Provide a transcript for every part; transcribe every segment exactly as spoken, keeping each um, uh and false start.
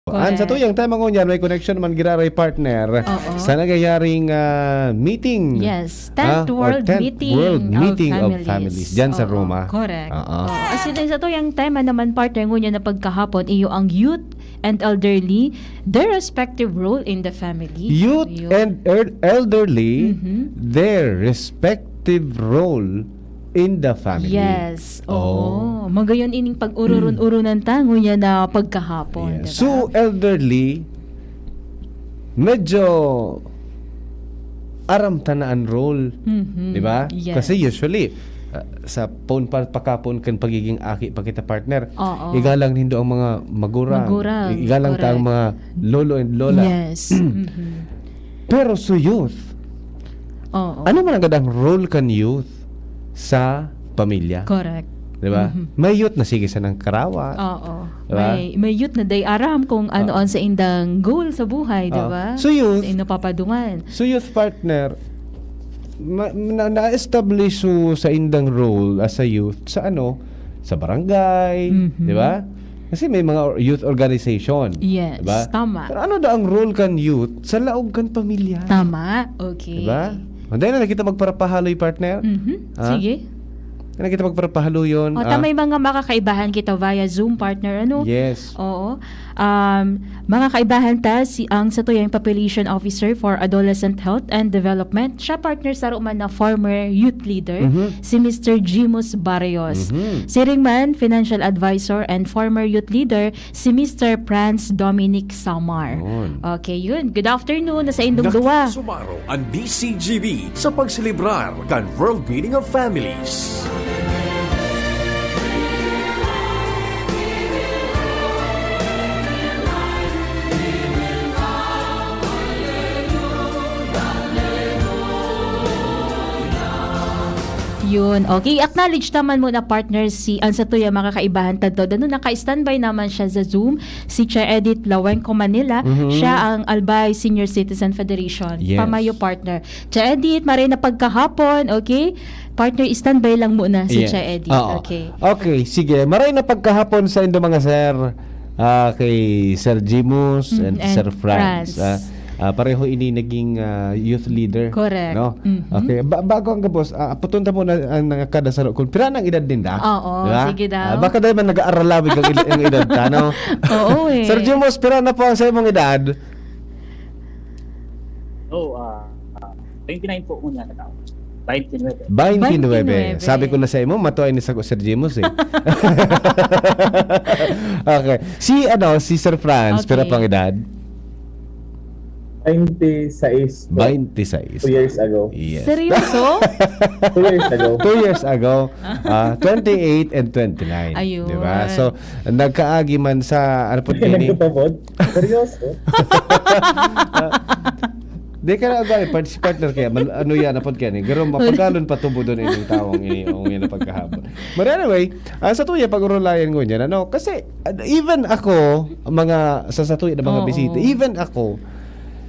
An sa tuyang tema ngunyan, may connection man giraray, partner, Oo. sa nangyayaring, ah, meeting, Yes, tenth ah, or World tenth Meeting World of Meeting of Families. Families dyan sa Oo, Roma. correct. Oo. Oo. As in, sa tuyang tema naman, partner, ngunyan na pagkahapon, iyo ang youth and elderly, their respective role in the family. Youth Yun. and er- elderly, Mhm. their respective role in the family. Yes, oo. Oh. Magayon ining pag-ururon-urunan ta ngunyan na pagkahapon, Yes. di ba? So, elderly, medyo aram ta na an role, Mhm. di ba? Yes. Kasi usually, ah, sa phone pa, pakapon kan pagiging aki pa kita, partner. Oo. Igalang nindo ang mga magurang. Magurang, Igalang ta ang correct. mga lolo and lola. Yes. Mhm. Pero sa youth, Oo. ano man agad ang role kan youth sa pamilya? Correct. Di ba? Mhm. May youth na sige sa nang karawa. Oo. Di ba? May, may youth na day aram kung ano Oo. ang saindang goal sa buhay, di Oo. ba? So, youth, Sa ino papadungan. So, youth, partner, ma- na- na-establish mo sa indang role as a youth sa ano, sa barangay, Mhm. di ba? Kasi may mga or- youth organization, Yes, di ba? tama. Pero ano daw ang role kan youth sa laog kan pamilya? Tama, okay. Di ba? Anday na kita magparapahaloy, partner. Mhm. Ah? Sige. Anday na kita magparapahaloy yun. O, ta Ah? may mga makakaibahan kita via Zoom, partner, ano? Yes. Oo. Um, mga kaibahan ta, si, ang satuyang Population Officer for Adolescent Health and Development, siya, partner, saro man na former youth leader, Mhm. si Mister Jimus Barrios. Mhm. Siring man, financial advisor and former youth leader, si Mister Franz Dominic Samar. Yun. Okay, yun. Good afternoon, na sa indong duwa. Nakikisumaro ang D C G B sa pagselebrar kan World Meeting of Families. Yun. Okay, acknowledge ta man muna, partner, si, ang satuyang mga kaibahan ta dito. Ano, naka-standby naman siya sa Zoom, si Che Edith Lawenco Manila. Mhm. Siya ang Albay Senior Citizen Federation. Yes. Pamayo, partner. Che Edith, maray na pagkahapon, okay? Partner, standby lang muna si Yes. Che Edith. Oo. Okay. Okay, sige. Maray na pagkahapon sa indo mga sir. Ah, kay Sir Jimus Mm, and and Sir Franz. Franz. Ah, ah, pareho ini naging, ah, youth leader, Correct. no? Mhm. Okay, ba- bago ang gabos, ah, aputon ta muna ang mga kada saro. Kung pira nang edad din da? Oo, Di ba? sige daw. Ah, baka dahil man nag-aaralawig ang ed- ang edad ta, no? Oo, eh. Sir Jimus, pira na po ang sa imong edad? Oh, ah, ah, twenty-nine po muna na tao. Twenty-nine. Twenty-nine. Twenty-nine. Sabi ko na sa imo, matuay ni sa Sir Jimus, eh. Okay. Si, ano, si Sir Franz, Okay. pira pang edad? Twenty-six po. Twenty-six. Two years ago. Yes. Seryoso? Two years ago. Two years ago. Ah, twenty-eight and twenty-nine. Ayun. Di ba? So, nagkaagi man sa, ano po, Hindi Jenny? nagtutubod. Seryoso? Di ka na agad, part-, si partner kaya, mal-, ano yan, apod kaya ni, pero mapagalon pa tubo doon yung taong ini, yung yan ang pagkahabol. But anyway, ah, sa tuya, pag-urulayan ko niyan, ano, kasi, ah, even ako, mga, sa, sa tuya na mga Oo. bisita, even ako,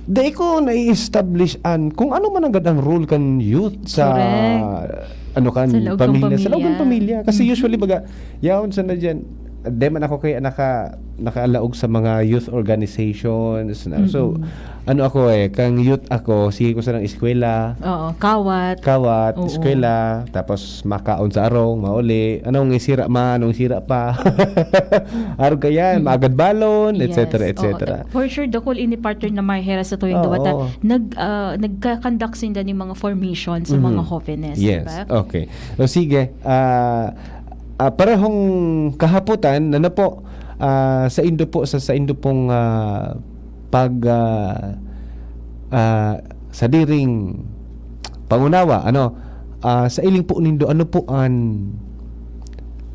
di ko nai-establish an, kung ano man agad ang role kan youth sa, Correct. ano kan, Sa laog kan pamilya, sa laog kan pamilya. pamilya. Kasi Mhm. usually, baga, yaon sa na dyan, di man ako kaya naka-, nakalaog sa mga youth organizations, na. So, Mm-mm. ano ako eh, kang youth ako, sige ko sa nang eskwela. Oo, kawat. Kawat, Oo. eskwela, tapos makaon sa arong, mauli. Anong isira ma, anong isira pa. Arog ka yan, Mm. maagad balon, Yes. et cetera, et cetera. Oo. For sure, dakul ini partner na may hera sa tuyang Oo. duwa ta. Nag, ah, nagka-conduct sinda ni mga formation sa mga Mhm. hovenes, Yes. di ba? Okay. O sige, ah, ah, parehong kahapotan, ano po, ah, sa indo po, sa, sa indo pong, ah, pag, ah, ah, sadiring pangunawa, ano, ah, sa iling po nindo, ano po an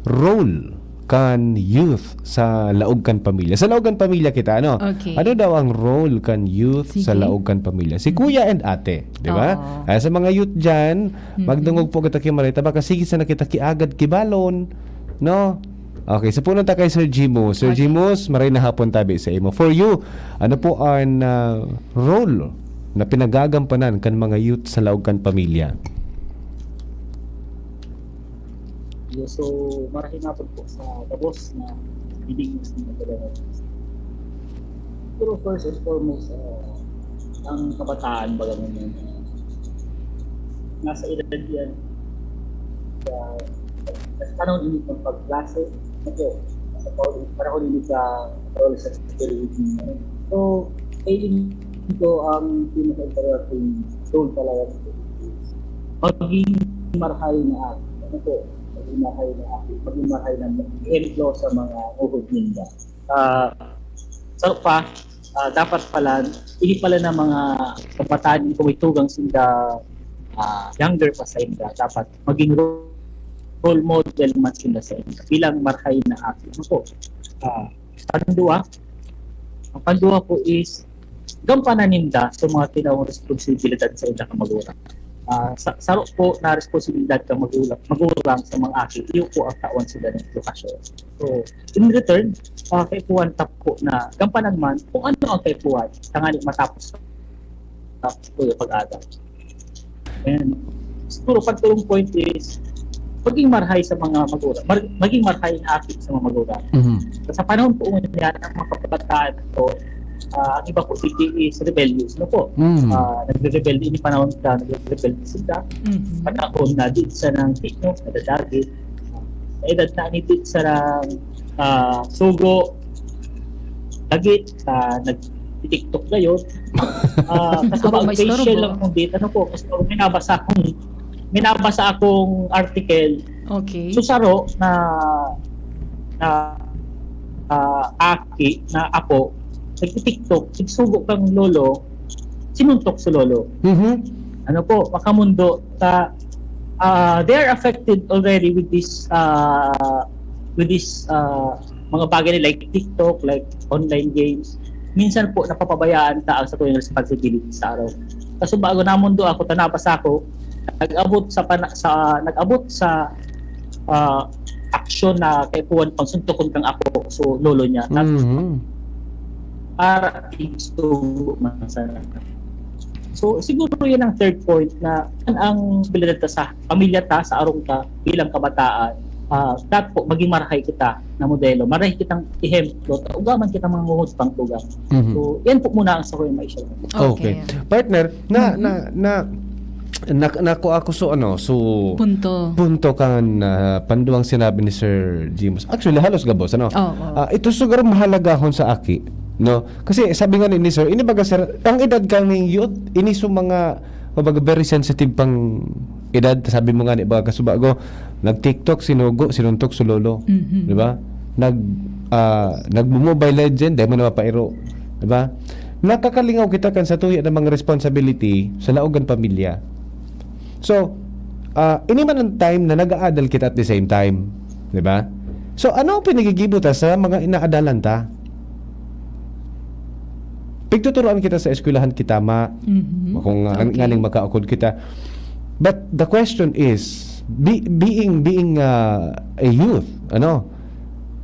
role kan youth sa laog kan pamilya? Sa laog kan pamilya kita, ano? Okay. Ano daw ang role kan youth sa Sige. laog kan pamilya? Si Mhm. kuya and ate, di ba? Oo. Kaya sa mga youth dyan, Mhm. magdungog po kita ki Marita, baka sige sana kita kiagad kibalon, no? Okay, so punta kay Sir Jimus. Sir Okay. Jimus, maray na hapon tabi sa imo. For you, ano po ang, ah, role na pinagagampanan kan mga youth sa laog kan pamilya? Yes, so, maray na hapon po sa gabos na binig mo sa mga taga-, Pero first and foremost, ah, ang kabataan, baga mo yun, nasa edad yan, sa, sa panahon ini ng pagklase, ito, sa panahon, panahon ini sa, sa, sa, so, eh, ito ang pinaka-important role talaga nito is maging marhay na ako. Ano po? Maging marhay na ako. Maging marhay na ehemplo sa mga uhod ninda. Ah, sa pa, ah, dapat pala, hindi pala na mga kabataan yung kumitugang sinda, ah, younger pa sa inda. Dapat maging ro-, role model man sila sa inda. Bilang marhay na aki. Ano po? Ah, pandua, ang pandua po is, gampanan ninda sa mga tinawong responsibilidad sa inda ka magurang. Ah, sa, saro po na responsibilidad ka magurang, magurang sa mga aki, iyo po ang tawan sila ng edukasyon. So, in return, ah, kaipuhan ta po na gampanan man kung ano ang kaipuhan, tangani matapos, tapos po yung pag-aral. And siguro, pagtulong point is, maging marhay sa mga magurang. Mar-, maging marhay na aki sa mga magurang. Mhm. Sa panahon po ngayon yan, ang mga kabataan po, ah, ang iba po, hindi is rebellious. Ano po? Mm. Ah, nagre-rebelde, ini panahon ka, nagre-rebelde sila. Mhm. Panahon na di sa nang tikno, nadadagit. Sa edad na ni di sa nang, ah, sugo, dagit, ah, nag-TikTok ngayon. Ah, kasi Ako ba, maistorbo. Facial lang kung dito, ano po, kasi may nabasa akong, may nabasa akong article. Okay. So, saro na, na, ah, aki, na apo, nagti-TikTok, nagsugo kang lolo, sinuntok si lolo. Mhm. Ano po, makamundo, ta, ah, they are affected already with this, ah, with this, ah, mga bagay like TikTok, like online games. Minsan po, napapabayaan ta ang sa tuwing responsibility sa araw. Kaso bago namundo ako, tanabas ako, nag-abot sa pana-, sa, nag-abot sa, ah, aksyon na kaipuhan pang suntokon kang apo, so lolo niya. Tapos, Mhm. para igsugo man sana. So, siguro yan ang third point na ang bilad ta sa pamilya ta, sa arong ta, bilang kabataan, ah, dapat po maging marahay kita na modelo. Marahay kitang ehemplo. Ugaman kita mga nguhod pang tugang. Mhm. So, yan po muna ang sa ko yung maisha. Okay. Partner, na, na, na, na, nako ako so ano, so Punto. punto kan, ah, panduang sinabi ni Sir James. Actually, halos gabos, ano? Oo. Ah, ito siguro mahalagahon sa aki, no? Kasi sabi nga ni, ni Sir, ini baga, Sir, ang edad ka ning youth, ini so mga, kumbaga, very sensitive pang edad. Sabi mo nga ni, baga, kasubago, nag-TikTok, sinugo, sinuntok, sulolo. Mhm. Di ba? Nag, ah, nagmo-Mobile Legend, dahil mo na mapairo. Di ba? Nakakalingaw kita kan sa tuya ng mga responsibility sa laog kan pamilya. So, ah, ini man ang time na nag-aadal kita at the same time. Di ba? So, ano ang pinagigibo ta sa mga inaadalan ta? Pigtuturuan kita sa eskwelahan kita, ma. Mhm. Kung nga, Okay. nganing makaukod kita. But the question is, be-, being, being, ah, a youth, ano?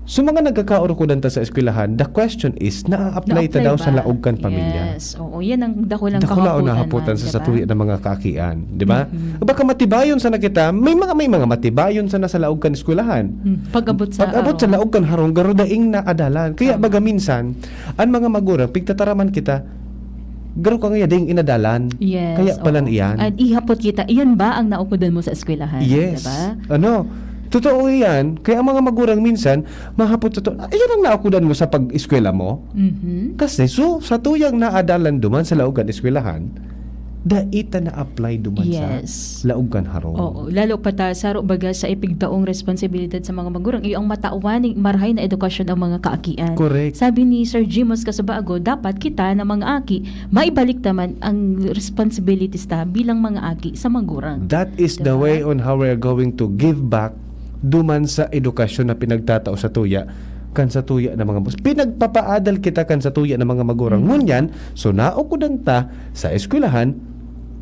So, mga nagkakaurukudan ta sa eskwelahan, the question is, naa-apply ta daw sa Na-apply ba? laog kan pamilya? Yes. Oo, yan ang dakul ang Dakula o kahapotan nahapotan man, sa, di sa ba? tuya ng mga kaakian, di ba? Mhm. Baka matibayon sana kita, may mga, may mga matibayon sana sa laog kan eskwelahan. Hmm. Pag-abot sa, Pag-abot oo. sa laog kan harong, garo daing naadalan. Kaya Tama. baga minsan, ang mga magurang, pigtataraman kita, garo ka nga daing inadalan. Yes, Kaya pala oo. iyan. At ihapot kita, iyan ba ang naukudan mo sa eskwelahan? Yes. Diba? Ano? Totoo yan. Kaya ang mga magurang minsan, mahapot sa to, "Ah, iyan ang naukudan mo sa pag-eskwela mo?" Mhm. Kasi, so, sa tuyang naadalan duman sa laog kan eskwelahan, dai ta na-apply duman Yes. sa laog kan harong. Oo, lalo pa ta, saro baga sa ipigdaong responsibilidad sa mga magurang, iyo ang matawan ning marahay na edukasyon ang mga kaakian. Correct. Sabi ni Sir Jimos Kasubago, dapat kita na mga aki, maibalik ta man ang responsibilities ta bilang mga aki sa magurang. That is the Diba? way on how we are going to give back duman sa edukasyon na pinagtatao sa tuya, kan sa tuya na mga bus. Pinagpapaadal kita kan sa tuya na mga magurang. Mm. Ngunyan, so naukudan ta sa eskwelahan,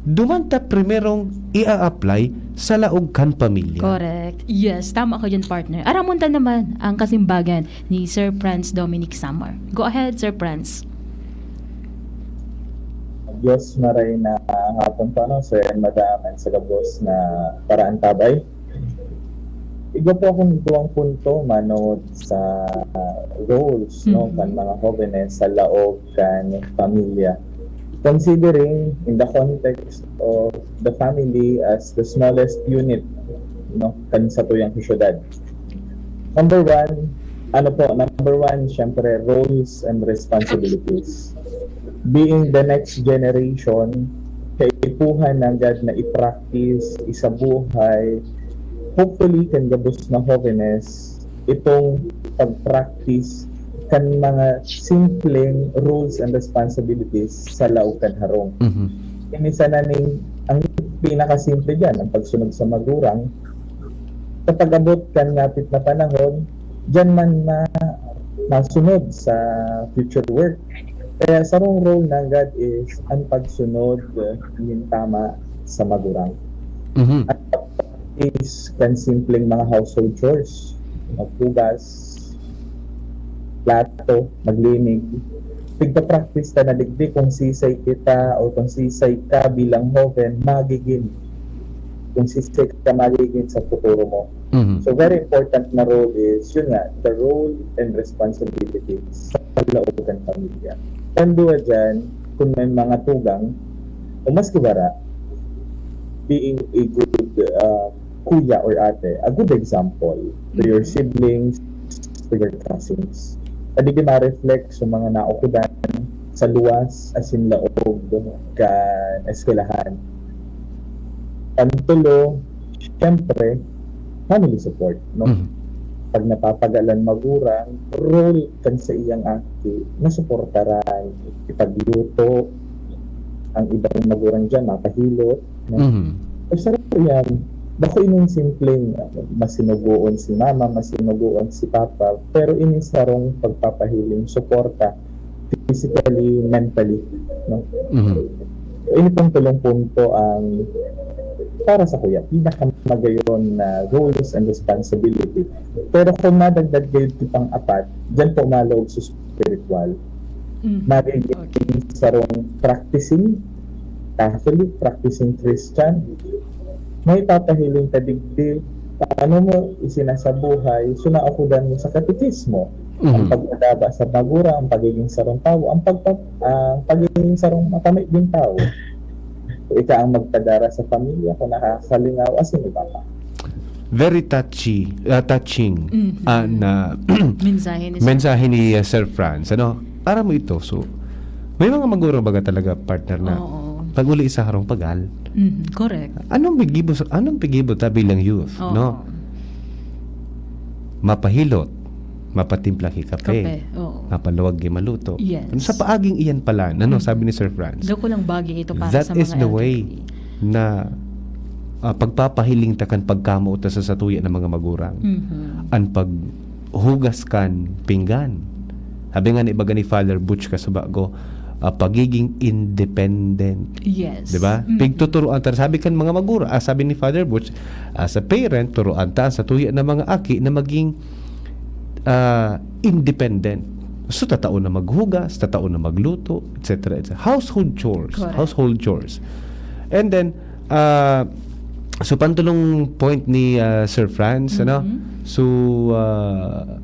duman ta primerong i-apply sa laog kan pamilya. Correct. Yes, tama ka dyan, partner. Aramon ta naman ang kasimbagan ni Sir Franz Dominic Samar. Go ahead, Sir Franz. Diyos maray na hapon pa, no, Sir and Madam, and sa gabos na paraantabay. Igwa po akong duwang punto manongod sa roles, no, Mhm. kan mga hobenes sa laog kan pamilya. Considering in the context of the family as the smallest unit, no, kan satuyang syudad. Number one, ano po, number one, syempre, roles and responsibilities. Being the next generation, kaipuhan nanggad na i-practice, isabuhay, hopefully, kan gabos na hobenes, itong pag-practice kan mga simpleng roles and responsibilities sa laog kan harong. Mhm. Ini sana ning, ang pinakasimple diyan, ang pagsunod sa magurang. Kapag abot kan ngapit na panahon, diyan man na masunod sa future work. Kaya sarong role nanggad is ang pagsunod, uh, nin tama sa magurang. Mhm. At is kan simpleng mga household chores, maghugas, plato, maglinig. Tigpa-practice ta na digdi kung sisay kita o kung sisay ka bilang hoben magigin. Kung sisay ka magigin sa futuro mo. Mhm. So, very important na role is, yun nga, the role and responsibilities sa laog kan pamilya. Kan duwa dyan, kung may mga tugang, o maski bara, being a good, uh, kuya or ate, a good example to your siblings, to your cousins. Pwede ma-reflect sa mga naukudan sa luwas asin laog kan eskwelahan. Pantulo, siyempre, family support, no? Mhm. Pag napapagalan magurang, role kan sa iyang aki na suportaran, ipagluto, ang ibang magurang dyan, mapahilot, no? Mhm. Usa ra po yan, bako ining simpleng, uh, masinugoon si mama, masinugoon si papa, pero ini sarong pagpapahiling suporta, physically, mentally, no? Mhm. Ini pong tulong punto ang para sa kuya, pinakamagayon na roles and responsibility. Pero kung madagdag kayo itong apat, dyan po malog sa spiritual. Mhm. Magiging Okay. sarong practicing Catholic, practicing Christian. May papahiling ka digdi, paano mo isinasabuhay, so naukudan mo sa katekismo, ang Mhm. pagpadaba sa magurang, ang pagiging sarong tawo, ang pagpa-, ang pagiging sarong makamit ding tawo. Ika ang magpadara sa pamilya kung nakakalingaw, asin iba pa. Very touchy, ah, touching Mhm. ah, na Mensahe ni mensahe ni uh, Sir Franz, ano? Aram mo ito, so may mga magurang baga talaga, partner, na Oo. pag-uli sa harong pagal, Mhm, correct. anong pigibo sa, anong pigibo ta bilang youth, Oo. no? Mapahilot, mapatimpla ki kape, Kape, oo. mapaluwag ki maluto. Yes. Ano sa paaging iyan pala, ano, Mhm. sabi ni Sir Franz? Dakulang bagay ito para That sa is mga the way elderly. na ah, pagpapahiling ta kan pagkamoot ta sa satuya ng mga magurang. Mhm. An paghugas kan pinggan. Sabi nga ni, ibaga ni Father Butch kasubago, ah, pagiging independent. Yes. Di ba? Mhm. Pigtuturuan ta. Sabi kan mga magurang, ah, sabi ni Father Butch, as a parent, turuan ta ang satuya ng mga aki na maging ah, independent. So, tatao na maghugas, tatao na magluto, et cetera, et cetera. Household chores. Correct. Household chores. And then, ah, so, pantulong point ni ah, Sir Franz, ano? Mhm. So, ah,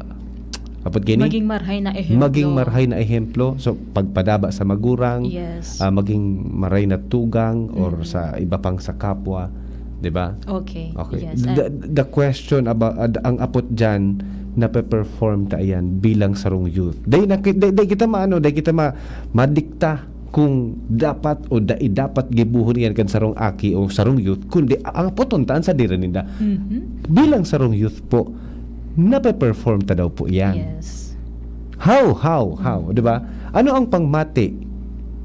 apot gini? Maging marhay na ehemplo. Maging marhay na ehemplo. So, pagpadaba sa magurang, Yes. ah, maging maray na tugang or Mhm. sa iba pang sa kapwa, di ba? Okay. Okay. Yes. The, And the question about, ad- ang apot dyan, nape-perform ta yan bilang sarong youth. Dahil, na, dahil, dahil kita maano, dahil kita ma, madikta kung dapat o dai dapat gibuhon yan kan sarong aki o sarong youth, kundi ang apoton ta an sadiri ninda. Mhm. Bilang sarong youth po, nape-perform ta daw po yan. Yes. How, how, how, di ba? Ano ang pangmati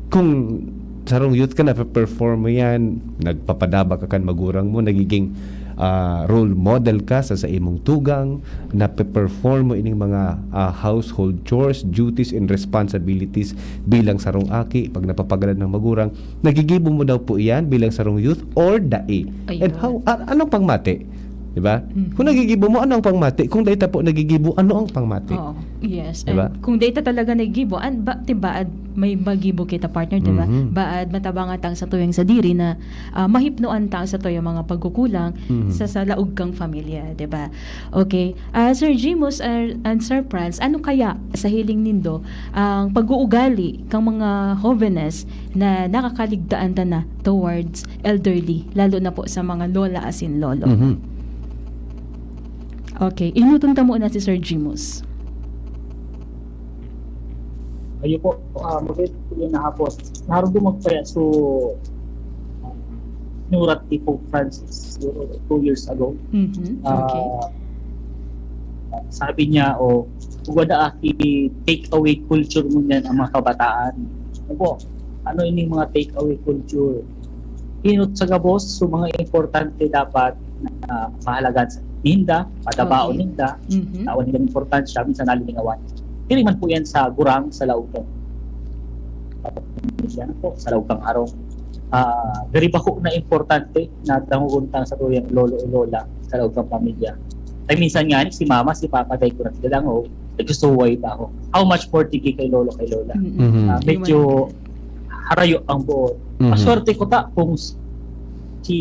kung sarong youth ka, nape-perform mo yan, nagpapadaba ka kan magurang mo, nagiging ah, role model ka sa, sa imong tugang, nape-perform mo ining mga ah, household chores, duties, and responsibilities bilang sarong aki, pag napapagalan ng magurang, nagigibo mo daw po iyan bilang sarong youth or dai? Ayun. And how, a- anong pangmati? Di ba? Mhm. Kung nagigibo mo, ano ang pangmati? Kung dai ta po nagigibo, ano ang pangmati? Oo. Yes. Diba? And kung dai ta talaga nagigibo, an ba, tibaad, may magibo kita, partner, di ba? Mhm. Baad matabang ta ang satuyang sadiri na, ah, mahipnoan ta ang satuyang mga pagkukulang Mhm. sa, sa laog kang pamilya, di ba? Okay. Ah, Sir Jimus, ah, and Sir Franz, ano kaya sa hiling nindo ang pag-uugali kang mga hobenes na nakakaligtaan ta na towards elderly, lalo na po sa mga lola asin lolo? Mhm. Okay, enoton ta muna si Sir Jimus. Ayo po, ah, magandang hapon. Narong magpaya so, ah, sinurat ni Pope Francis siguro two years ago. Mhm, okay. Ah, sabi niya, o, "Wada aki take away culture mo niyan ang mga kabataan." Ano po? Ano ining mga take away culture? Hinot sa gabos, so mga importante dapat na mahalagan sa ninda, padabaon Okay. ninda, Mhm. tawan nilang importansya, minsan nalingawan. Diri man po yan sa gurang, sa laog kan pamilya, ano po, sa laog kan harong. Ah, very bako na importante na dangogon ta ang satuyang lolo o lola sa laog kan pamilya. Ay, minsan nga, si mama, si papa, dahil ko na sila dangog, nagsusuway pa ako. How much more tigi kay lolo, kay lola? Mm-mm. Mhm. Ah, Di medyo man. harayo ang buot. Mhm. Maswerte ko ta kung si,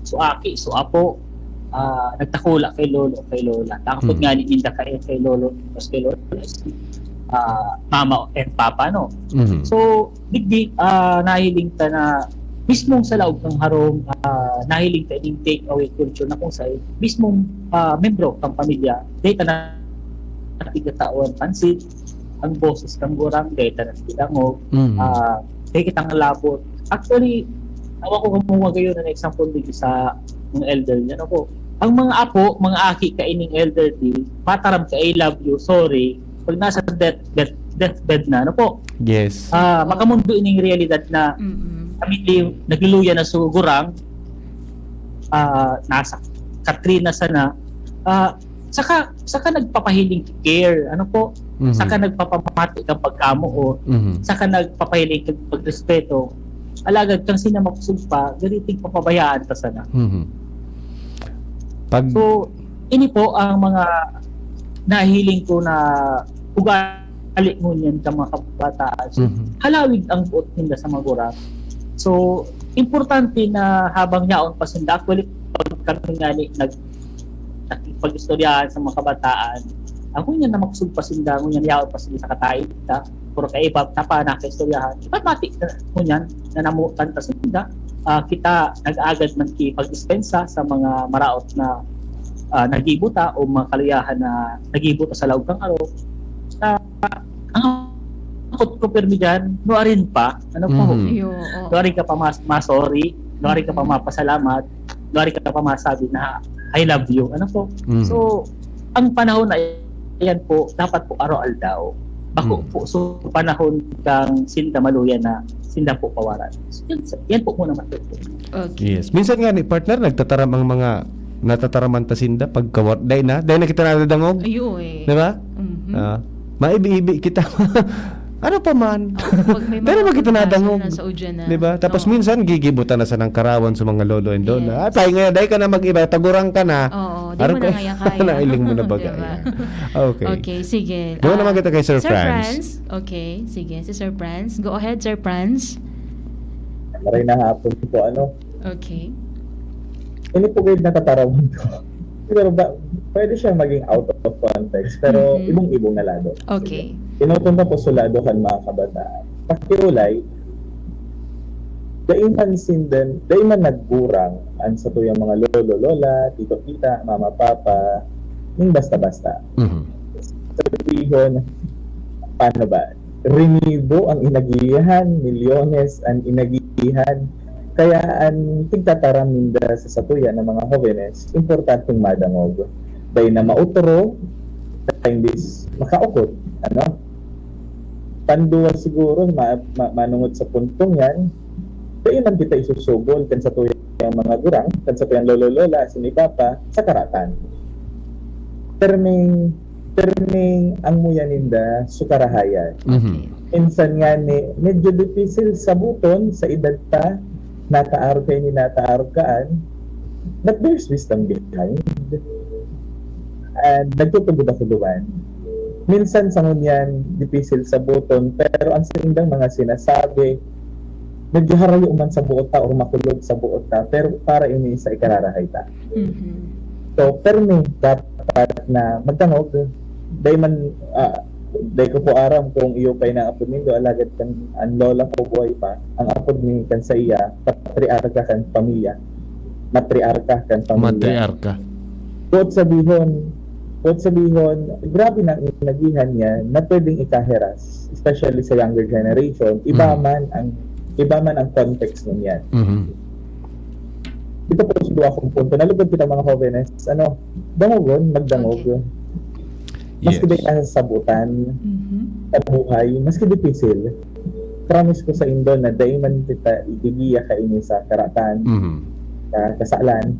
so aki, so apo, ah, nagtakula kay lolo, kay lola. Takot Mhm. nga ni ninda kay, kay lolo, tapos kay lola, si, ah, mama and papa, no? Mhm. So, digdi, ah, nahiling ta na mismong sa laog kan harong, ah, nahiling ta ining take away culture na kung sa mismong, ah, membro kan pamilya, dahil ta na tigataon pansin, ang boses kan gurang, dahil ta na tigdangog, Mhm. ah, dahil kitang labot. Actually, awa ko kung magayon na example dito sa mga elder niya, no po. Ang mga apo, mga aki kaining elderly, mataram ka, "I love you, sorry." Pag nasa death, death, deathbed na, ano po? Yes. Ah, makamundo ining realidad na Mm-mm. kami yung nagluluya na sugurang, ah, nasa Katrina sana, ah, saka, saka nagpapahiling care, ano po? Mhm. Saka nagpapamati kang pagkamoot, Mhm. saka nagpapahiling kang pagrespeto. Alagad kang sina makusog pa, gariting papabayaan ka sana. Mhm. Pag So, ini po ang mga nahiling ko na ugali ngunyan ka mga kabataan. So, Mhm. halawig ang buot ninda sa mga gurang. So, importante na habang yaon pa sinda, actually, pag kami nga ni, nag-, nakipag-istoryahan sa mga kabataan, ako niya na makusog pa sinda, ngunyan yaon pa sila sa kataita, pero kaiba, tapa na kaistoryahan. Ipamati na, ngunyan, na namutan pa sinda. Ah, kita nag-agad man ki pagdispensa sa mga maraot na, ah, nagibo ta o mga kaluyahan na nagibo ta sa laog kan harong. Sa, ang hapot ko pirmi diyan, nuarin pa, ano po? Mhm. Iyo, oo. Nuarin ka pa mas-, ma-sorry, nuarin ka pa Mhm. mapasalamat, nuarin ka pa masabi na, "I love you." Ano po? Mhm. So, ang panahon na yan po, dapat po araw-aldaw. Bako Mm. po, so panahon kang sinda maluya na sinda po pawaran. So, yan, yan po muna matutunan. Okay. Yes. Minsan nga ni partner, nagtataram ang mga natataraman ta sinda pagka wa-, dai na, dai na kita nadadangog. Ayo eh. Di ba? Mhm. Ah, maibi-ibi kita. Ano pa man? Oo, pag may Pero mga magkita pagkaso nadangog. na sa udyan na. Di ba? Tapos Oo. minsan, gigibutan na sa nang karawan sa mga lolo and lola. Yes. "Ah, tayo ngayon, dai ka na mag-iba, tagurang ka na." Oo, di Araw mo na ko, ngaya kaya. nailing mo na baga Di ba? yan. Okay. Okay, sige. Doon Ah, naman kita kay Sir Sir Franz. Franz? Okay, sige. Si Sir Franz. Go ahead, Sir Franz. Maray na hapon po, ano? Okay. Ini po kayo natatarawan ko. Pero ba, pwede siya maging out of context, pero Mm-mm. ibong-ibong na lado. Okay. Sige. Tinutumbok ko sa lado kan mga kabataan. Pakiulay, dai man sinda, dai man naggurang an satuyang mga lolo, lola, tito, tita, mama, papa, ning basta-basta. Mhm. Sabihon, paano ba? Rinibo ang inagihan, milyones ang inagihan. Kaya an tigtataram ninda sa satuya na mga hobenes, importanteng madangog. Dai na mautro, imbis makaukot, ano? Panduwa siguro, ma-, ma-, manungod sa puntong yan, dai man kita isusugol kan satuyang mga gurang, kan satuyang lolo-lola, asin ni papa, sa karatan. Perming, perming ang muya ninda, sukarahayan. Mhm. Okay. Minsan nga ni, medyo dipisil sabuton sa edad ta, nataarog ka ini, nataarog kaan, but there's wisdom behind. And nagtutubod ako duman. Minsan sa ngunyan, dipisil saboton, pero ang saindang mga sinasabi, medyo harayo man sa buot ta or makulog sa buot ta, pero para ini sa ikararahay ta. Mhm. So, permi dapat na magdangog. Dai man, ah, dai ko po aram kung iyo pa'y naapod nindo, alagad kan an lola ko buhay pa, ang apod mi kan saiya, patriarka kan pamilya. Matriarka kan pamilya. Matriarka. Buot sabihon, buot sabihon, grabe na ang inagihan niya na pwedeng ikaheras, especially sa younger generation. Iba Mhm. man ang, iba man ang context ngunyan. Mhm. Ito po sa duwa kong punto. Nalugod kita, mga hobenes, ano, dangogon, magdangog. Okay. Maski Yes. di nasasabutan Mhm. sa buhay, maski dipisil, promise ko sa indo na dai man kita igigiya kaini sa karatan, Mhm. sa kasalan,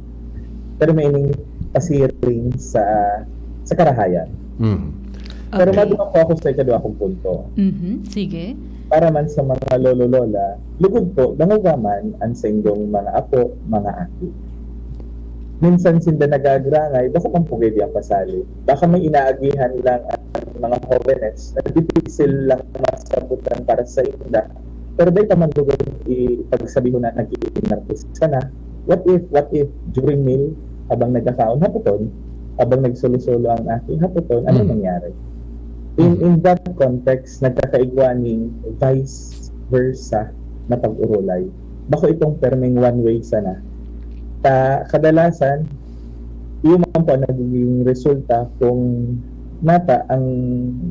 pero may ining pasiring sa, sa karahayan. Mhm. Pero Okay. maduman po ako sa ikaduwa kong punto. Mhm. Sige. Para man sa mga lolo-lola, lugod po, dangoga man an saindong mga apo, mga aki. Minsan sinda nagagrangay, bako man po pwede ang pasali. Baka may inaagihan lang ang mga hobenes na dipisil lang masabutan para sa inda. Pero dai pa man lugod ipagsabihon na nag-iinartista na. What if, what if during meal, habang nagkakaon, hapoton, habang nagsolo-solo ang aki, hapoton, ano Mm. nangyari? In, Mm. in that context, nagkakaigwa ning vice versa na pag-orolay. Bako itong perming one way sana. Ta, kadalasan, iyo man po ang nagiging resulta kung nata ang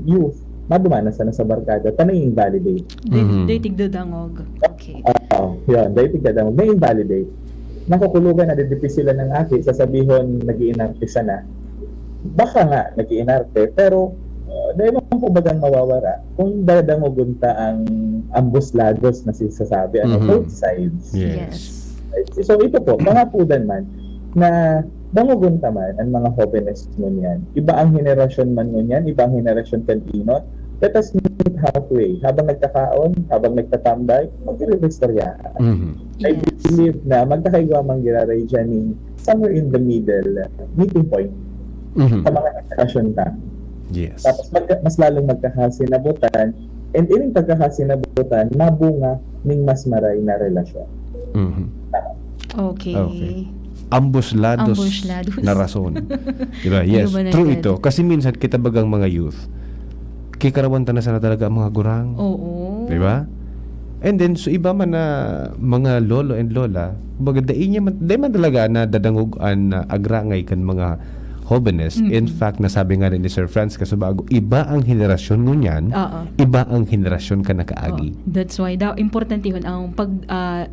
youth, madumana sana sa barkada, ta nai-invalidate. Di, Mhm. di tigdadangog. Okay. Oo, yun, dai tigdadangog. Nai-invalidate. Nakukulugan, nadidipisilan ang aki, sasabihon, nag-iinarte sana. Baka nga, nag-iinarte, pero, uh, dai man po bagang mawawara kung dadangogon ta ang ambos lados na sinasabi, ano, Mhm. both sides. Yes. Yes. So, ito po, pangapudan man na dangogon ta man an mga hobenes ngunyan. Iba ang henerasyon man ngunyan, iba ang henerasyon kan inot. Let us meet halfway. Habang nagkakaon, habang nagtatambay, magre-restoryahan. Mhm. I Yes. believe na magkakaigwa man giraray dyan ning somewhere in the middle, meeting point Mhm. sa mga henerasyon ta. Yes. Tapos magka-, mas lalong magkakasinabutan, and ining pagkakasinabutan, mabunga ning mas maray na relasyon. Mhm. Okay. Okay. Ambos lados Ambos lados. na rason. Diba? Yes, Iyo ba na true yan? ito. Kasi minsan kita bagang mga youth, kikarawan ta na sana talaga ang mga gurang. Oo. Diba? And then, so iba man na mga lolo and lola, kumbaga, dai niya man, dai man talaga nadadangog an, ah, agrangay kan mga hobenes. In Mm. fact, nasabi nga ni Sir Franz Kasubago, iba ang henerasyon ngunyan, Oo. iba ang henerasyon kan nakaagi. Oh, that's why daw importantehon ang pag, ah,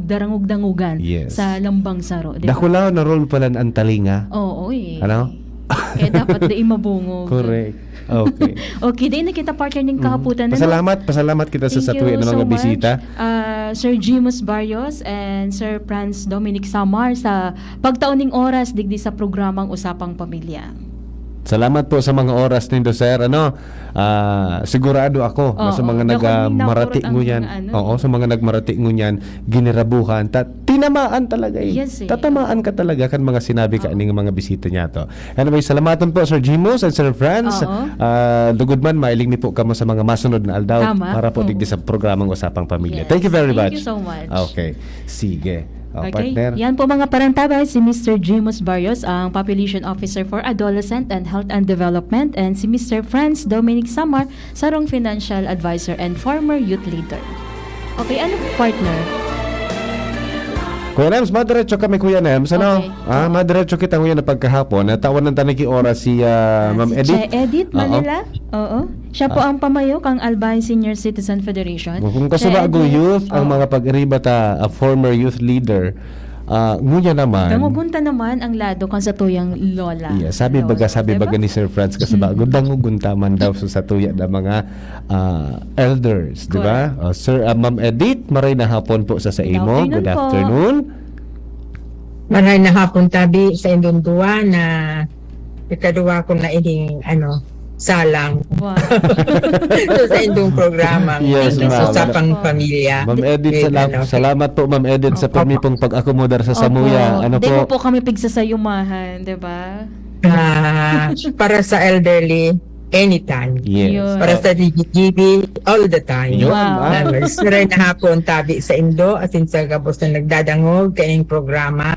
pagdarangog-dangogan Yes. sa lambang saro, di ba? Dakulaw na role pala an talinga. Oo, eh. Ano? Kaya dapat dai mabungog. Correct. Okay. Okay, dai na kita, partner, ning Mhm. kahapotan, ano? Pasalamat, pasalamat kita sa Thank satuya you na so mga much, bisita. ah, Sir Jimus Barrios and Sir Franz Dominic Samar sa pagtao ning oras digdi sa programang Usapang Pamilya. Salamat po sa mga oras nindo, sir. Ano, ah, sigurado ako na Oo, sa mga dako naga-, ning marati napurot ang ngunyan, mga ano, oo, eh. sa mga nagmarati ngunyan, ginirabuhan, ta-, tinamaan talaga, eh. Yes, eh. Tatamaan ka talaga kan mga sinabi ka Oo. ning mga bisita niya to. Anyway, salamaton po, Sir Jimus and Sir Franz. Oo. Ah, lugod man, mailing mi po kamo sa mga masunod na aldaw Tama. para po Oo. digdi sa programang Usapang Pamilya. Yes. Thank you very Thank much. you so much. Okay. Sige. Oh, Okay. partner. Yan po, mga parantabay, si Mister Jimus Barrios, ang Population Officer for Adolescent and Health and Development, and si Mister Franz Dominic Samar, sarong Financial Advisor and former Youth Leader. Okay, ano, partner? Kuya Nems, madiretso kami, Kuya Nems, ano? Okay. Ah, madiretso kita ngayon na pagkahapon. Natawanan ta nag-oras si, ah, Ah, Ma'am si Edith. Che Edith Oo. Manila. Oo. Siya po Ah. ang pamayo kang Albay Senior Citizen Federation. Kung Che kasubago Edith. youth, ang Oo. mga pag-iriba ta, a former youth leader, ah, ngunyan naman. Dangogon ta naman ang lado kan satuyang lola. Yeah, sabi Lola, baga, sabi diba? baga ni Sir Franz Kasubago, Mm. dangogon ta man daw sa satuya na mga, ah, elders, di ba? Correct. Oh, Sir, ah, Ma'am Edith, maray na hapon po sa, sa Good imo. afternoon Good po. afternoon. Maray na hapon tabi sa indong duwa na ikaduwa ko na ining, ano, salang. Wow. So, sa indong programang Yes, Thank you so ma'am. much Usapang po. Pamilya. Ma'am Edith, With, salam-, ano, salamat po, Ma'am Edith, sa Opo. permi pong pag-akomodar sa Opo. samuya. Ano Di po? mo po kami pigsasayumahan, di ba? Ah, para sa elderly, anytime. Yes. Yun. Para sa D B G B, all the time. Yun, Wow. ah. Maray na hapon tabi sa indo, asin sa gabos na nagdadangog kaning programa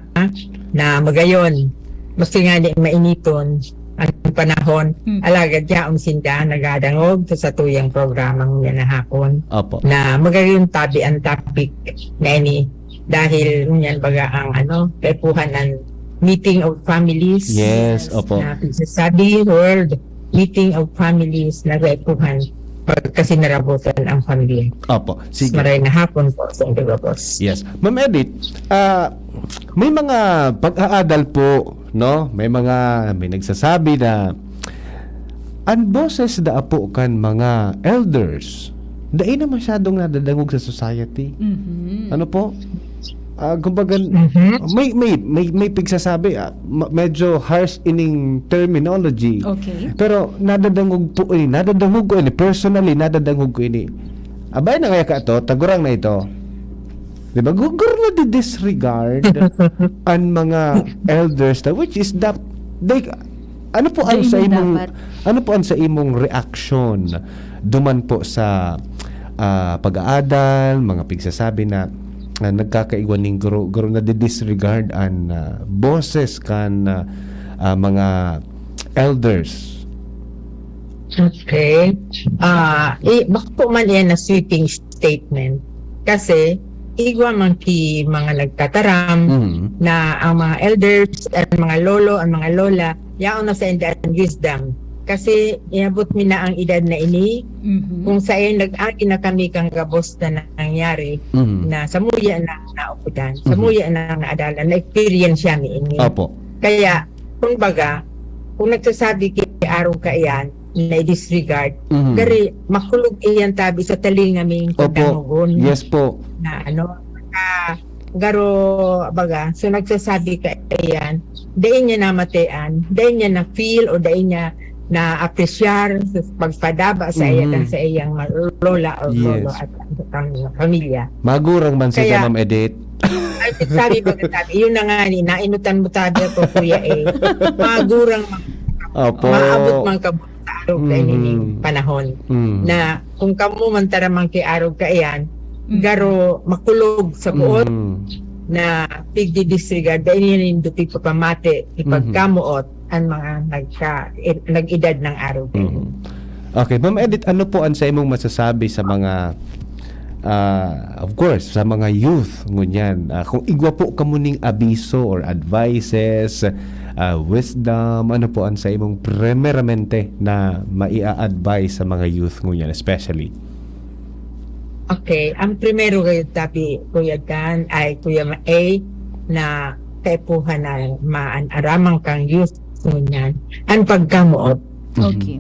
na magayon. Maski nga di mainiton ang panahon, Mm. alagad yaon sinda nagadangog sa satuyang programa ngunyan na hapon Opo. na magayon tabi ang topic na ini dahil ngunyan baga ang ano, kaipuhan ang meeting of families. Yes, opo. Na pagsasabi, World Meeting of Families na kaipuhan pagkasinarabutan ang pamilya. Opo. Sige. Maray na hapon po sa indo gabos. Yes. Ma'am Edith, ah, may mga pag-aadal po, no? May mga, may nagsasabi na ang boses da apo kan mga elders, dai na masyadong nadadangog sa society. Mhm. Ano po? Ah, kumbaga, Mhm. may, may, may, may pigsasabi, ah, ma- medyo harsh ining terminology. Okay. Pero nadadangog po ini, nadadangog ko ini, personally, nadadangog ko ini. Abay na kaya ka to, tagurang na ito. Di ba? Gugur na disregard ang mga elders na, which is that, they, ano po ang Dai sa na imong, dapat. ano po ang sa imong reaction duman po sa ah, pag-aadal, mga pigsasabi na, na nagkakaigwa ning guro, guro na disregard an ah, boses kan ah, ah, mga elders. Okay. Ah, i bako man iyan na sweeping statement. Kasi igwa man ki mga nagtataram Mhm. na ang mga elders, ang mga lolo, ang mga lola, yaon na sa inda ang wisdom. Kasi iabot mi na ang edad na ini, Mhm. kung saen nag-agi na kami kan gabos na nangyari Mhm. na samuya na naupudan, Mhm. samuya na naadalan, na-experience mi ini. Opo. Kaya, kumbaga, kung nagsasabi ki arog kaiyan, na i-disregard, Mhm. gari, makulog iyan tabi sa talinga ming Opo. Pandangogon. Yes po. Na ano, ah, garo, baga, so nagsasabi kaiyan, dai niya namatean, dai niya na-feel o dai niya na-appreciar sa pagpadaba sa iya Mhm. kan sa iyang ma- lola o Yes. lolo at ang pamilya. Magurang man sila, Kaya- Ma'am Edith. Ay, sabi ba, sabi, yun na nga ni, nainutan mo tabi ako, kuya, eh. Magurang man, Opo. maabot man ka sa arog kaiyan Mm. ning panahon. Mm. Na kung kamo man taraman ki arog kaiyan, Mm. garo makulog sa buot Mm. na pigdi-disregard, dahil yan yung dupi papamati, ipagkamuot, ang mga nagka, eh, nag-edad ng arog kaiyan. Mm. Okay, Ma'am Edith, ano po ang sa imong masasabi sa mga, ah, of course, sa mga youth ngunyan? Ah, kung igwa po kamo ning abiso or advices, ah, wisdom, ano po ang sa imong primeramente na maia-advise sa mga youth ngunyan, especially? Okay, ang primero kayo, tabi, Kuya Dan, ay Kuya Ma-, A, na kaipuhan na maan aramang kang youth ngunyan, ang pagkamuot. Okay.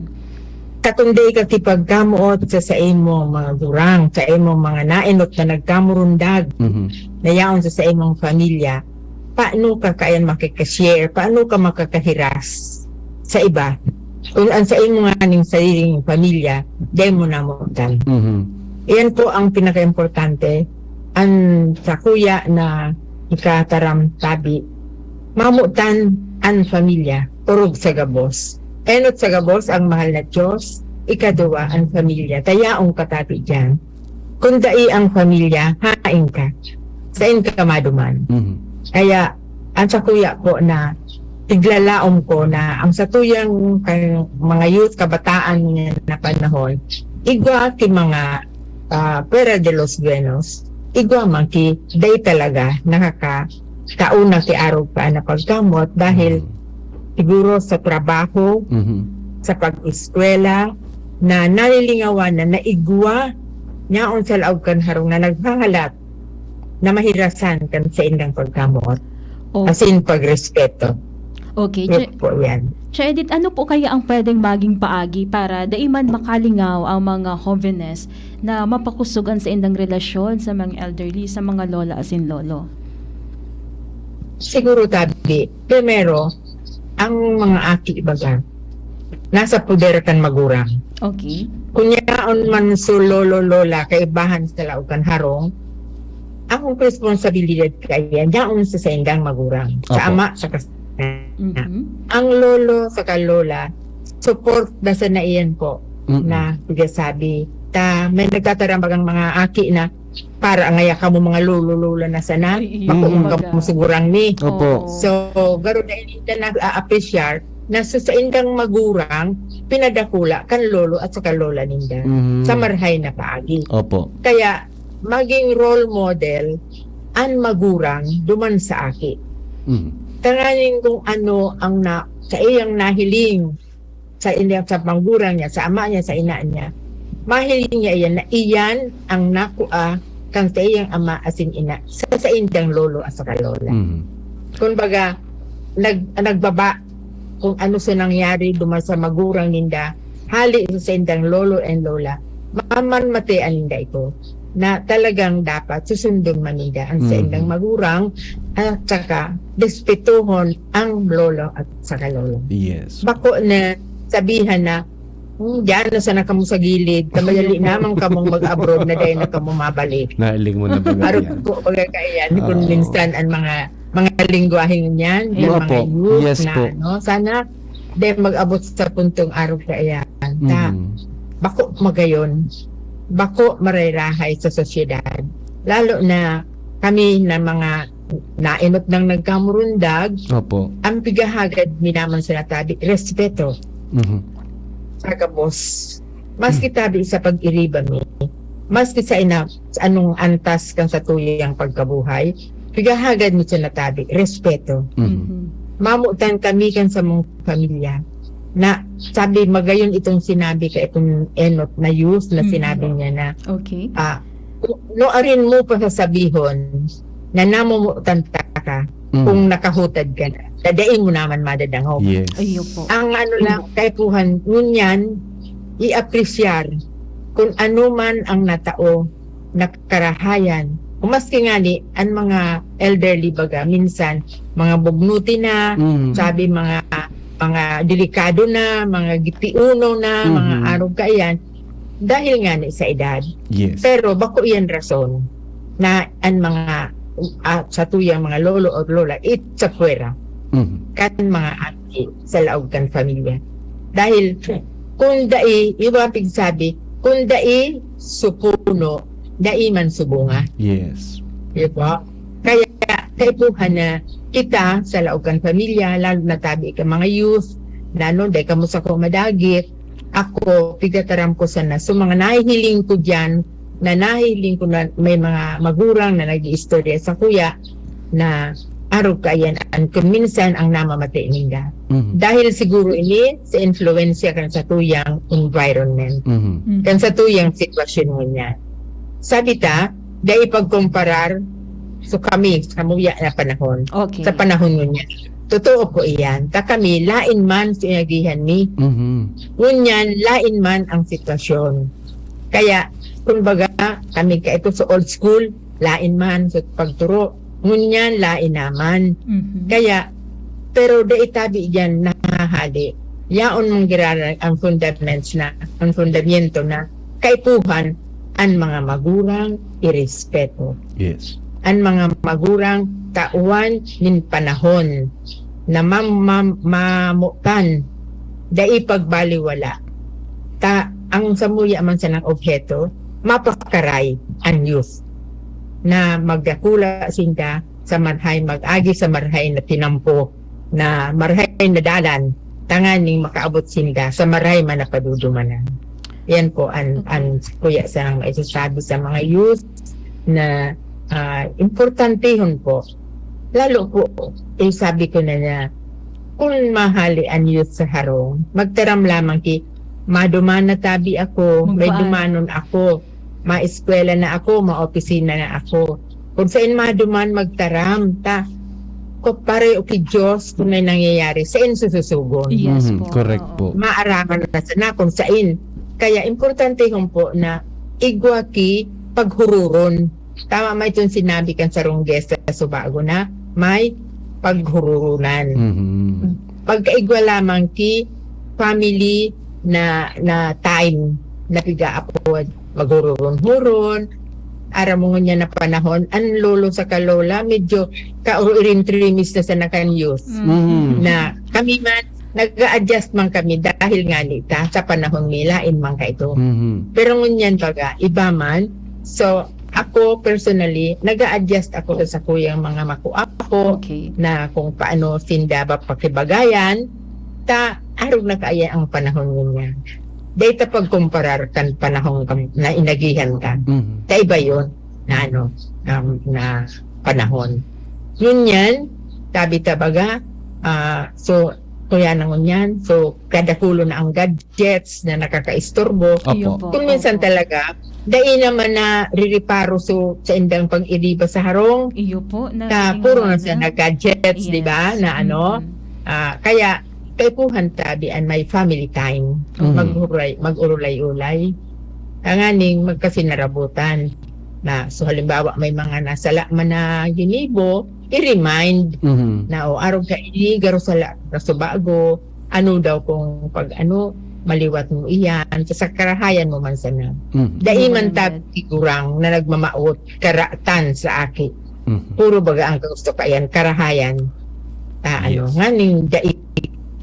Sa kung dai ka kipagkamuot sa, sa imong mga gurang, sa imong mga naenot na nagkamurundag, Mhm. na yaon sa, sa imong pamilya, paano ka kaya makikashare? Paano ka makakahiras sa iba? Kung ang sa imo nga ning sariling pamilya, dai mo namutan. Mhm. Iyan po ang pinakaimportante. Ang sa kuya na ikataram tabi, mamutan ang pamilya, orog sa gabos. Enot sa gabos ang mahal na Diyos, ikaduwa ang pamilya. Tayaong katabi diyan. Kung dai ang pamilya, hain ka. Sain ka maduman. Mhm. Kaya, ang sa kuya ko na, tiglalaom ko na ang satuyang kay, mga youth, kabataan niya na panahon, igwa ki mga, ah, pwera de los buenos, igwa man ki, dai talaga nakaka-, kauna ki arog pa na pagkamot dahil Mhm. siguro sa trabaho, Mhm. sa pag-eskwela, na nalilingawan na naigwa niyaon sa laog kan harong na naghahalat na mahirasan kan saindang pagkamoot. Oh, As in, pagrespeto. okay. Yun Che, po yan. Che Edith, ano po kaya ang pwedeng maging paagi para dai man makalingaw ang mga hovenes na mapakusog an saindang relasyon sa mga elderly, sa mga lola asin lolo? Siguro, tabi, primero, ang mga aki, baga, nasa poder kan magurang. Okay. Kun yaon man so lolo, lola, kaibahan sa laog kan harong, ang responsibilidad kaya yaon sa saindang magurang, sa Opo. ama, sa kas-, Mhm. ang lolo sa kalola, support na sana iyan po Mm-mm. na pigasabi. Ta, may nagtatarambagang mga aki na para ngaya kamo mga lolo-lola na sana, Ay, iyo, bako man kumbaga. kamo sigurang ni. Opo. So, garo na ininda na-appreciate na sa saindang magurang, pinadakula kan lolo at saka lola ninda Mhm. sa marhay na paagi. Opo. Kaya, maging role model an magurang duman sa aki. Mhm. Tanganing kung ano ang na, sa iyang nahiling, sa iyang, sa pangurang niya, sa ama niya, sa ina niya, mahiling niya iyan na iyan ang nakua kan sa iyang ama asin ina, sa saindang lolo at saka lola. Mhm. Kumbaga, nag, nagbaba kung ano sa nangyari duman sa magurang ninda, hali sa saindang lolo and lola, mamanmatean ninda ito na talagang dapat susundon man ninda ang Mhm. saindang magurang at saka respetuhon ang lolo at saka lola. Yes. Bako na sabihan na, "Hmm, diyan na sana kamo sa gilid, kamadali naman kamong mag-abroad na dahil na kamo mabalik." Nahiling mo na ba Araw yan? po, pagkakaiyan, kung Oo. minsan ang mga mga lingwahe niyan, yung Opo. mga youth Yes na po. ano, sana di mag-abot sa puntong araw kaiyan. Ta, Mhm. bako magayon, bako marayrahay sa sosyedad. Lalo na kami na mga nainot nang nagkamurundag, Opo. ang pigahagad mi naman sa natabi, respeto Mhm. sa gabos. Maski tabi sa pag-iriba mi, maski sa ina, sa anong antas kan sa tuyang pagkabuhay, pigahagad mi sa natabi, respeto. Mhm. Mhm. Mamutan kami kan sa mong pamilya. Na sabi, magayon itong sinabi ka itong enot na youth na Mhm. sinabi niya na, Okay. ah, no arin mo pa sasabihon na namumutan ta ka Mhm. kung nakahutad ka na. Dadain mo naman madadangog. Yes. Ayun po. Ang ano lang, kaipuhan, ngunyan, i-appreciar kung ano man ang natao na karahayan. Kung maski nga ni, ang mga elderly baga, minsan, mga bugnuti na, Mhm. sabi mga mga delikado na, mga gitiuno na, Mhm. mga arog kaiyan, dahil nga ni sa edad. Yes. Pero bako iyan rason na ang mga, ah, sa tuyang mga lolo o lola, it sa puwera, Mhm. kan mga aki sa laog kan pamilya. Dahil kung dai, iba ang pigsabi, kung dai supuno, dai man subunga. Yes. Di ba? Kaya kaipuhan na kita sa laog kan pamilya, lalo na tabi ka mga youth, na ano, dai kamo sako madagit, ako, pigataram ko sana. So, mga nahihiling ko diyan, na nahihiling ko na may mga magurang na nag-iistorya sa kuya na arog kaiyan an kung minsan ang namamati ninda. Mhm. Dahil siguro ini sa influensya kan sa tuyang environment, Mhm. Mhm. kan sa tuyang sitwasyon ngunyan. Sabi ta, dai pagkomparar so kami sa muya na panahon, Okay. sa panahon ngunyan. Totoo po iyan. Ta kami, lain man sa inagihan mi. Mhm. Ngunyan, lain man ang sitwasyon. Kaya, kumbaga, kami kaito sa old school, lain man sa pagturo. Ngunyan, lain naman. Mhm. Kaya, pero dai tabi diyan nahahali. Yaon mong giraran ang fundaments na, ang fundamento na kaipuhan an mga magurang irespeto. Yes. An mga magurang tawan nin panahon na mam-, mam-, mamotan, dai pagbaliwala. Ta, ang samuya man sanang obheto, mapakaray an youth na magdakula sinda sa marhay, mag-agi sa marhay na tinampo, na marhay na dalan, tanganing makaabot sinda sa marhay man na padudumanan. Yan po an, Okay. an kuya sanang maisasabi sa mga youth na, ah, importantehon po. Lalo po, eh, sabi ko na na, kung mahali an youth sa harong, magtaram lamang ki, maduman na tabi ako, may Magpaan? dumanon ako, maeskwela na ako, maopisina na ako. Kung sain maduman, magtaram, ta, ko pare o ki Diyos kung may nangyayari, sain sususugon. Yes Mhm. po. Correct Oo. po. Maaraman na sana kung sain. Kaya importantehon po na igwa ki paghururon. Tama man itong sinabi kan sarong guest sa subago na may paghururunan. Mhm. Pagkaigwa lamang ki family na, na time na pigaapod, maghururon-huron. Aram mo ngunyan na panahon, ang lolo saka lola, medyo kauro-iring trimis na sana kan youth. Mhm. Na kami man, nag-a-adjust man kami dahil nga nita sa panahon mi lain man kaito. Mhm. Pero ngunyan baga, iba man. So, ako personally, nag-a-adjust ako sa sakuyang mga makuapo Okay. na kung paano sinda ba pakibagayan, ta arog na kaya ang panahon ngunyan. Dahil ta pagkumparar kan panahon kam- na inagihan ka, Mhm. ta iba yun na ano, um, na panahon. Ngunyan, tabi ta baga, ah, so, kuya na ngunyan, so, kadakulo na ang gadgets na nakakaistorbo. Opo. Iyo po, Kung minsan opo. talaga, dai naman na ririparo so sa indang pag-iriba sa harong, Iyo po. ta puro na siya na gadgets, Yes. di ba? Na ano, Mm. ah, kaya kaipuhan tabi an may family time. Mm. Maghuray, mag-urulay-ulay. Tanganing magkasinarabutan. Na, so halimbawa may mga nasala man na ginibo, i-remind Mhm. na o arog ka ini garo sala ka so bago, ano daw kung pag ano, maliwat mo iyan, sa karahayan mo man sana. Mhm. Dai Ano man man tabi gurang na nagmamaot karatan sa aki. Mhm. Puro baga ang gusto ka yan, karahayan. Ah, ano, Yes. nganing dai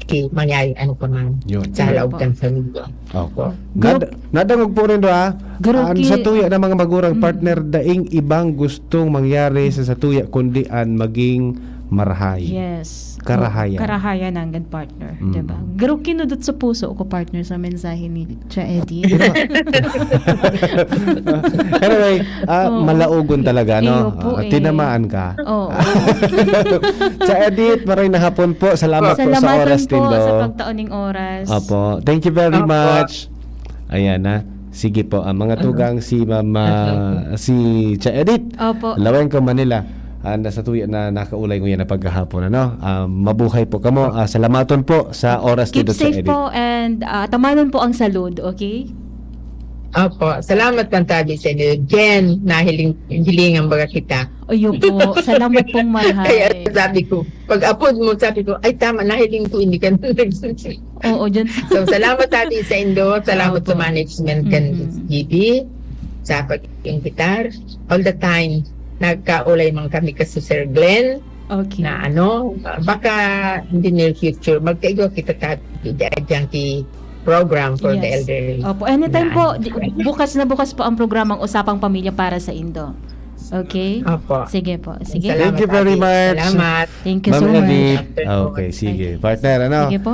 ki mangyari ano pa man Yun. sa laog Opo. kan pamilya. Opo. Group- Nad- nadangog po nindo, ah. Garo Ang ki- satuya na mga magurang Mm. partner, daing ibang gustong mangyari sa satuya kundi an maging marahay. Yes. Karahayan. Karahayan nanggad, partner. Mm. Diba? Garo kinudot sa puso ko, partner, sa mensahe ni Cha Eddie. Anyway, ah, Oo. malaogon talaga, no? Iyo po Ah, eh. Tinamaan ka. Oo. Cha Edith, maray na hapon po. Salamat po sa Salamatan oras po nindo. Sa pagtaon ning oras. Opo. Thank you very Opo. much. Ayan na. Sige po, ang mga tugang si Mama, si Cha Edith. Opo. Lawengco, Manila. Ah, nasa tuya na nakaulay ngunyan na paghahapon, ano? Ah, mabuhay po kamo. Ah, salamaton po sa oras Keep dito, Cha safe Edith. Po and ah, atamanon po ang salud, okay? Opo, salamat man tabi sa inyo. Jen, nahiling, hilingan baga kita. Ayun po. Salamat pong Kaya marhay. Sabi ko, pag-upload mo, sabi ko, ay tama, nahiling ko, hindi ka na nagsusunod. Oo, dyan sa... So, salamat tabi sa indo, salamat Opo. Sa management kan Mm-mm. S G B, sa pag-invitar. All the time, nagkaulay man kami kasi Sir Glenn, Okay. Na ano, baka in the near future, magkaigwa kita ta diyan ki program for the Yes. elderly. Opo, anytime Na po, ano. di- bukas na bukas po ang programang Usapang Pamilya para sa Indo. Okay? Opo. Sige po. Sige. Salamat, Thank you very Ate. Much. Salamat. Thank you Ma'am so much. Edith. Afternoon. Okay, sige. Okay. Partner, ano? Sige po.